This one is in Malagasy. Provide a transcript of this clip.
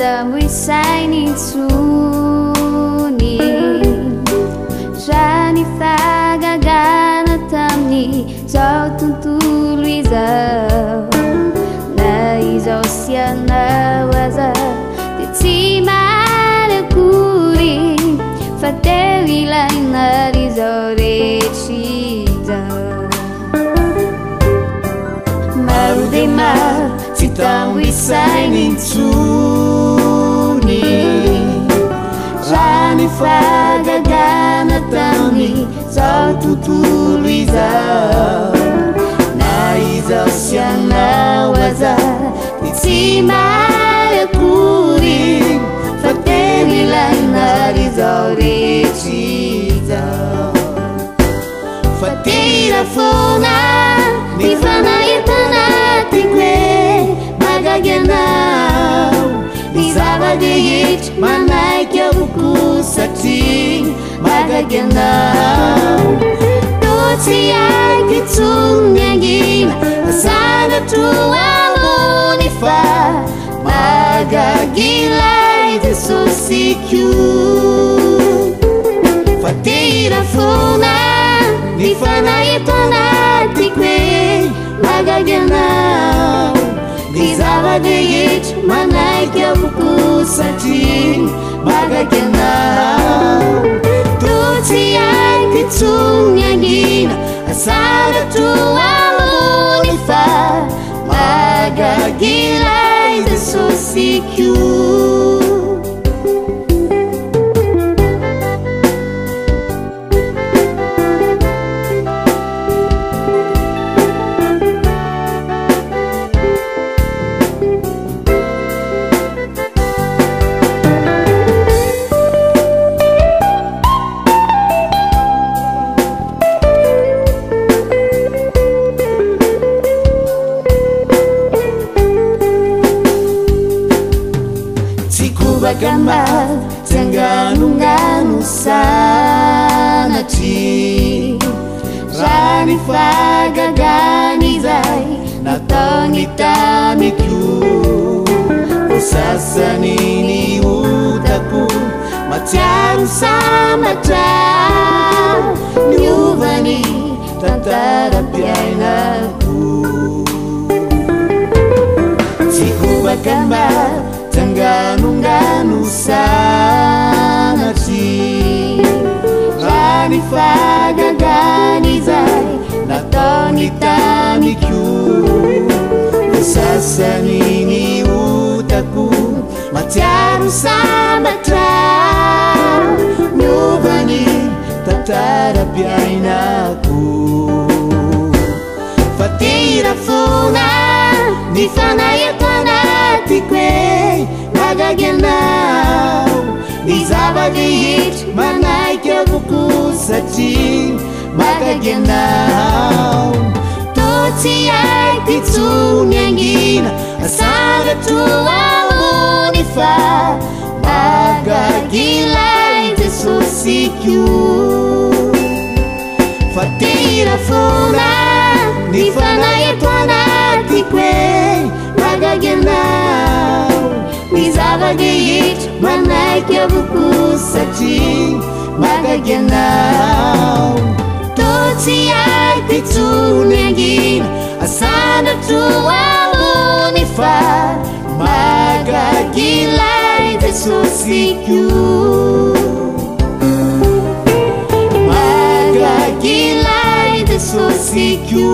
tambo isaina intsony. Raha ny fahagagana tamin'izao tontolo izao, na izao sy ianao aza dia tsy maly akory, fa teo ilaina ary izao rehetra izao. Maro dia maro tsy tambo isaina intsony. Raha ny fahagagana tamin'izao tontolo izao, na izao sy ianao aza dia tsy maly akory, fa teo ilaina ary izao rehetra izao. Fa te-hira foana ny fanahy eto anatiko e, mahagaga ianao. Ny zava-drehetra manaiky avokoa satria mahagaga ianao. Toa tsy haiko intsony ny hangina, sanatro ambony fa mahagaga ilay Jesosiko. Fa te-hira foana ny fanahy eto anatiko e, mahagaga ianao. Ny zava-drehetra manaiky avokoa satria mahagaga ianao. Toa tsy haiko intsony ny hangina, sanatro ambony fa mahagaga ilay Jesosiko. Tsy kobaka ambava, tsy anganongano sanatria. Raha ny fahagagana izay nataony tamiko, voasasany ny otako, mahatsiaro sambatra. Niova ny tantaram-piainako. Tsy kobaka ambava, tsy anganongano sanatria. Raha ny fahagagana izay nataony tamiko, voasasany ny otako, mahatsiaro sambatra. Niova ny tantaram-piainako. Fa te-hira foana ny fanahy eto anatiko e, mahagaga ianao. Ny zava-drehetra manaiky avokoa satria mahagaga ianao. Toa tsy haiko intsony hangina, sanatro ambony fa mahagaga ilay Jesosiko. Fa te-hira foana ny fanahy eto anatiko e, mahagaga ianao. Ny zava-drehetra manaiky avokoa satria mahagaga ianao. Toa tsy haiko intsony hangina, sanatro ambony fa mahagaga ilay Jesosiko. Mahagaga ilay Jesosiko.